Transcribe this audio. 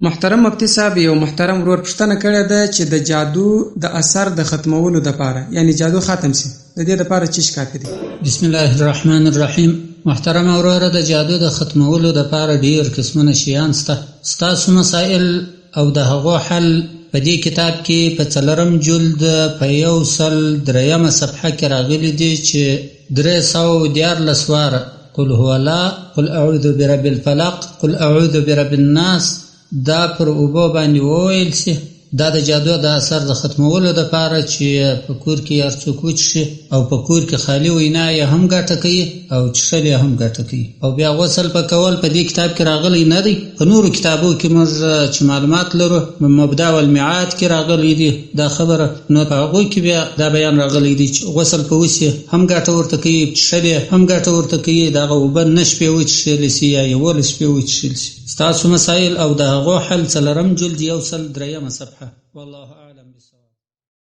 محترم مفتي صاحب یو محترم ورور پوښتنه کړې ده چې د جادو د اثر د ختمولو دپاره یعنی جادو ختم شي د دې دپاره چیش کافي دی؟ بسم الله الرحمن الرحیم محترم وروره د جادو د ختمولو دپاره ډیر قسمونه شیان سته ستاسو مسایل او د هغو حل په دې کتاب کې په څلورم جلد په 103مه صفحه کې راغلي دي چې 313 واره قل هو الله، قل اعوذ برب الفلق، قل اعوذ برب الناس دا پر اوبو باندې وویل شي. دا د جادو د اثر د ختمولو دپاره چې په کور کې هر څوک وڅښي او په کور کې خالي وینا یې هم ګټه کوي او څښل یې هم ګټه کوي. او بیا غسل په کول په دې کتاب کې راغلی نه دی، په نورو کتابو کې موږ چې معلومات لرو مبدا والمیعاد کې راغلی دی دا خبره، نو په هغو کې بیا دا بیان راغلی دی چې غسل په وسي هم ګټه ورته کوي، څښل یې هم ګټه ورته کوي، دغه اوبه نه شپې وڅښل شي یا 11 شپې وڅښل شي. ستاسو مسایل او د هغو حل څلورم جلد 103مه صفحه. والله اعلم بالصواب.